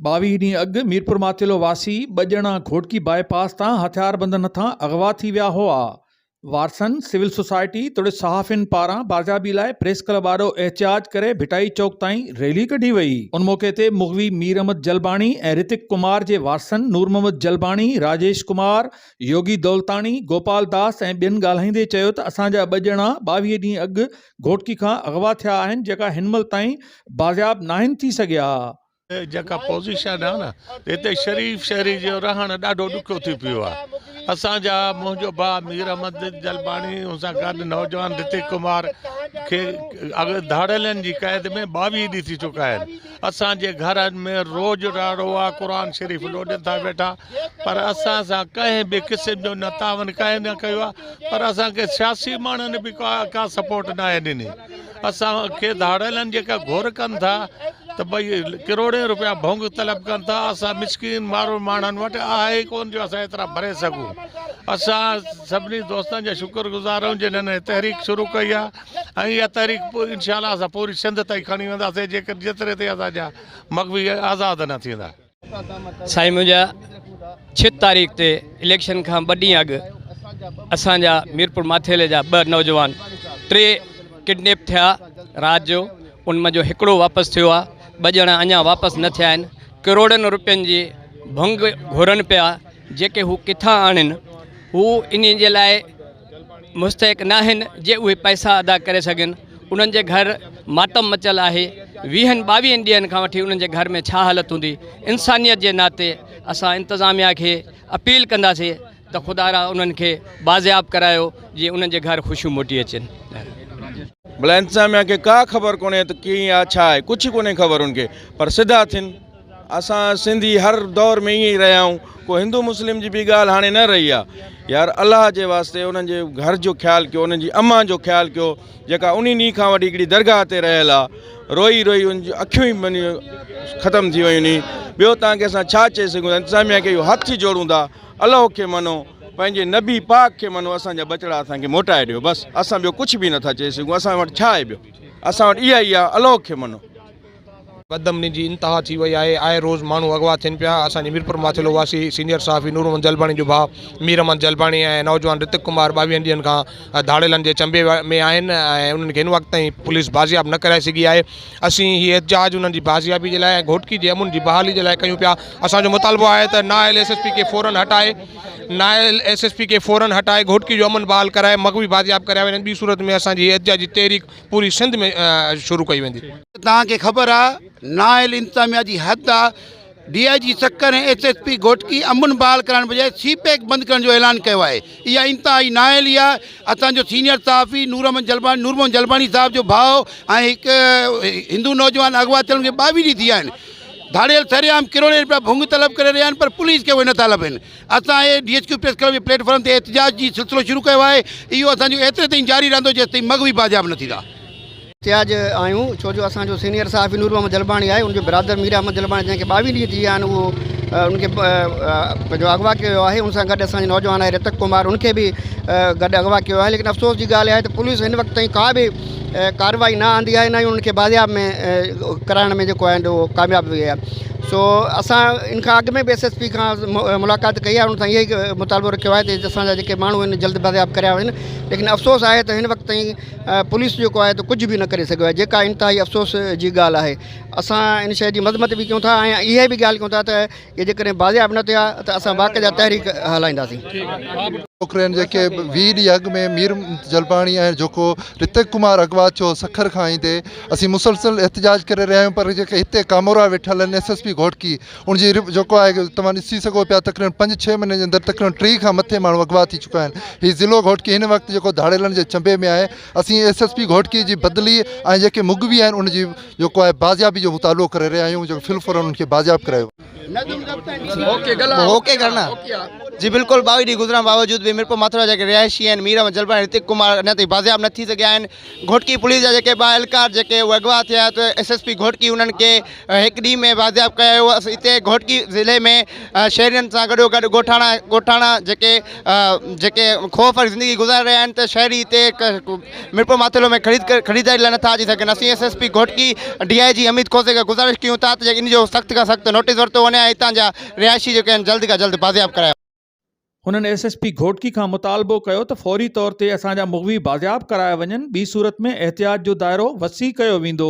22 ڏينهن اڳ ميرپورماٿيلو واسي ٻه ڄڻا گهوٽڪي باء پاس تان هٿياربندن هٿان اغوا ٿي ويا هئا. وارثن، سول سوسائٽي توڙي صحافين پاران بازيابي لاء پريس ڪلب آڏو احتجاج ڪري ڀٽائي چوڪ تائين ريلي ڪڍي وئي. ان موقعي تي مغوي مير احمد جلباڻي ۽ رتڪ ڪمار جي وارثن نور محمد جلباڻي، راجيش ڪمار، يوگي دولتاڻي، گوپال داس ۽ ٻين ڳالهائيندي چيو ته اسان جا ٻه ڄڻا 22 ڏينهن اڳ گهوٽڪي کان اغوا ٿيا آهن جيڪا هن مهل تائين بازياب ناهن ٿي سگهيا. جيڪا پوزيشن آ نه هتي شريف شهري جو رهڻ ڏاڍو ڏکيو ٿي پيو آ اسان جا منهنجو ڀاء مير احمد جلباڻي ان سان گڏ نوجوان رتڪ ڪمار کي ڌاڙيلن جي قيد ۾ 22 ڏينهن ٿي چڪا آهن اسان جي گهرن ۾ روز راڙو آ قرآن شريف لوڏين ٿا ويٺا پر اسان سان ڪنهن به قسم جو نه تعاون ڪنهن نه ڪيو آ پر اسان کي سياسي ماڻهن به ڪا سپورٽ ناهي ڏني اسان کي ڌاڙيلن جيڪا گهور ڪن ٿا ته ڀئي ڪروڙين روپيا ڀونگ طلب ڪن ٿا اسان مسڪين مارو ماڻهن وٽ آهي ئي ڪون جو اسان ايترا ڀري سگهون اسان سڀني دوستن جا شڪر گذار آهيون جنھن هي تحريڪ شروع ڪئي آهي ۽ اها تحريڪ انشاء الله اسان پوري سنڌ تائين کڻي وينداسين جيڪر جيتري تائين اسان جا مغوي آزاد نه ٿيندا. سائين منهنجا ڇھ تاريخ تي اليڪشن کان ٻه ڏينهن اڳ اسان جا ميرپور ماٿيلي جا ٻه نوجوان ٽي ڪڊنيپ ٿيا رات جو ان مان جو هڪڙو واپس ٿيو آ ٻه ڄڻا اڃا واپس نه ٿيا آهن ڪروڙن روپين جي ڀنگ گهرن پيا جيڪي هو ڪٿان آڻين هو انهي جي لاء مستحق ناهن جي اهي پئسا ادا ڪري سگهن انهن جي گهر ماتم مچل آهي ويهن ٻاويهن ڏينهن کان وٺي انهن جي گهر ۾ ڇا حالت هوندي انسانيت جي ناتي اسان انتظاميا کي اپيل ڪنداسين ته خدا را انهن کي بازياب ڪرايو جي انهن جي گهر خوشيون موٽي اچن. ڀلا انتظاميا کي ڪا خبر ڪونهي ته ڪيئن آ ڇا آهي ڪجهه ڪونهي خبر ان کي پر سڌا ٿين. اسان سنڌي هر دور ۾ ائين ئي رهيا آهيون ڪو هندو مسلم جي به ڳالهه هاڻي نه رهي آهي يار الله جي واسطي انهن جي گهر جو خيال ڪيو انهن جي امان جو خيال ڪيو جيڪا انهي ڏينهن کان وٺي هڪڙي درگاهه تي رهيل آهي روئي روئي ان جون اکيون ئي مني ختم ٿي ويون ني ٻيو توهان کي اسان ڇا چئي سگهون ٿا انتظاميا کي اهو هٿ جوڙون ٿا الله کي منو پنهنجي نبي پاڪ کي منو اسان جا ٻچڙا اسان کي موٽائي ڏيو بس اسان ٻيو ڪجهه به نٿا چئي سگهون اسان وٽ ڇا آهي ٻيو اسان وٽ اها ئي آهي الله کي منو. بدامني جي انتها ٿي وئي آهي، آهي روز ماڻهو اغوا ٿين پيا، اسان جي ميرپور ماٿيلو واسي سينيئر صحافي نور محمد جلباڻي جو ڀاء مير احمد جلباڻي ۽ نوجوان رتڪ ڪمار ٻاويهن ڏينهن کان ڌاڙيلن جي چنبي ۾ آهن ۽ انهن کي هن وقت تائين پوليس بازياب نه ڪرائي سگهي آهي، اسين هي احتجاج انهن جي بازيابي جي لاء ۽ گهوٽڪي جي امن جي بحالي جي لاء ڪيون پيا، اسان جو مطالبو آهي ته نااهل ايس ايس پي کي فورن هٽائي نااهل ايس ايس پي کي فورن هٽائي گهوٽڪي جو امن بحال ڪرائي مغوي بازياب ڪرايا وڃن ٻي صورت ۾ اسان جي هي احتجاجي تحريڪ پوري سنڌ ۾ شروع ڪئي ويندي. توهان کي خبر آ نااهل انتظاميا جي حد آ D I G Sukkur ۽ S S P Ghotki امن بحال ڪرائڻ بجاء سي پيڪ بند ڪرڻ جو اعلان ڪيو آهي اها انتهائي نااهلي آ اسان جو سينيئر صحافي نور احمد جلباڻي نور محمد جلباڻي صاحب جو ڀاء ۽ هڪ هندو نوجوان اغوا ٿيل ان کي 22 ڏينهن ٿي ويا آهن ڌاڙيل سرعام ڪروڙين رپيا ڀونگ طلب ڪري رهيا آهن پر پوليس کي اهي نٿا لڀن اسان اي ڊي ايڇ ڪيو پريس ڪلب جي پليٽ فارم تي احتجاج جي سلسلو شروع ڪيو آهي، اهو اسان جو ايتري تائين جاري رهندو جيستائين مغوي بازياب نه ٿيندا. احتجاج آهيون ڇو جو اسان جو سينيئر صحافي نور محمد جلباڻي آهي ان جو برادر مير احمد جلباڻي جنهن کي ٻاويهه ڏينهن ٿي ويا آهن اهو ان کي پنهنجو اغوا ڪيو ويو آهي ان سان گڏ اسان جو نوجوان آهي رتڪ ڪمار ان کي به گڏ اغوا ڪيو آهي ليڪن افسوس جي ڳالهه آهي ته پوليس هن وقت تائين ڪا به ڪارروائي نه آندي آهي نه ئي انهن کي بازياب ۾ ڪرائڻ ۾ جيڪو آهي اهو ڪامياب وئي آهي سو اسان ان کان اڳ ۾ به ايس ايس پي کان ملاقات ڪئي آهي ان سان اهو ئي مطالبو رکيو آهي ته اسان جا جيڪي ماڻهو آهن جلد بازياب ڪريا وڃن ليڪن افسوس آهي ته هن وقت تائين پوليس جيڪو آهي ته ڪجهه به نه ڪري سگهيو آهي جيڪا انتهائي افسوس جي ڳالهه آهي اسان ان شيء جي مذمت به ڪيون ٿا ۽ اها به ڳالهه ڪيون ٿا ته اهي جيڪڏهن بازياب نه ٿيا ته اسان باقاعده تحريڪ هلائينداسين. ڇوڪرين جيڪي 20 ڏينهن اڳ ۾ مير جلباڻي ۽ جيڪو رتڪ ڪمار اغوا ٿيو سکر کان ايندي اسين مسلسل احتجاج ڪري رهيا آهيون پر جيڪي هتي ڪامورا ويٺل آهن ايس ايس پي گهوٽڪي ان جي جيڪو آهي توهان ڏسي سگهو پيا تقريبن پنج ڇهه مهينن جي اندر تقريبن 30 کان مٿي ماڻهو اغوا ٿي چڪا آهن هي ضلعو گهوٽڪي هن وقت جيڪو ڌاڙيلن جي چنبي ۾ آهي اسين ايس ايس پي گهوٽڪي جي بدلي ۽ جيڪي مغوي آهن ان جي جيڪو آهي بازيابي جو مطالبو ڪري رهيا آهيون جيڪو في الفور انهن کي بازياب ڪرايو. جي بلڪل 22 ڏينهن گذرڻ باوجود به ميرپور ماٿيلو جا جيڪي رهائشي آهن مير احمد جلباڻي رتڪ ڪمار اڃا تائين بازياب نه ٿي سگهيا آهن گهوٽڪي پوليس جا جيڪي ٻه اهلڪار جيڪي اهي اغوا ٿيا ته ايس ايس پي گهوٽڪي انهن کي هڪ ڏينهن ۾ بازياب ڪيو ويو هتي گهوٽڪي ضلعي ۾ شهرين سان گڏو گڏ ڳوٺاڻا ڳوٺاڻا جيڪي جيڪي خوف واري زندگي گذاري رهيا آهن ته شهري هتي ميرپور ماٿيلو ۾ خريد خريداري لاء نٿا اچي سگهن اسين S S P Ghotki D I G Hamid Khoso کي گذارش ڪيون ٿا ته ان جو سخت کان سخت نوٽيس ورتو وڃي ۽ هتان جا رهائشي جيڪي آهن جلد کان جلد بازياب ڪرايا هنن ايس ايس پي گهوٽڪي کان مطالبو ڪيو ته فوري طور تي اسان جا مغوي بازياب ڪرايا وڃن ٻي صورت ۾ احتجاج جو دائرو وسيع ڪيو ويندو.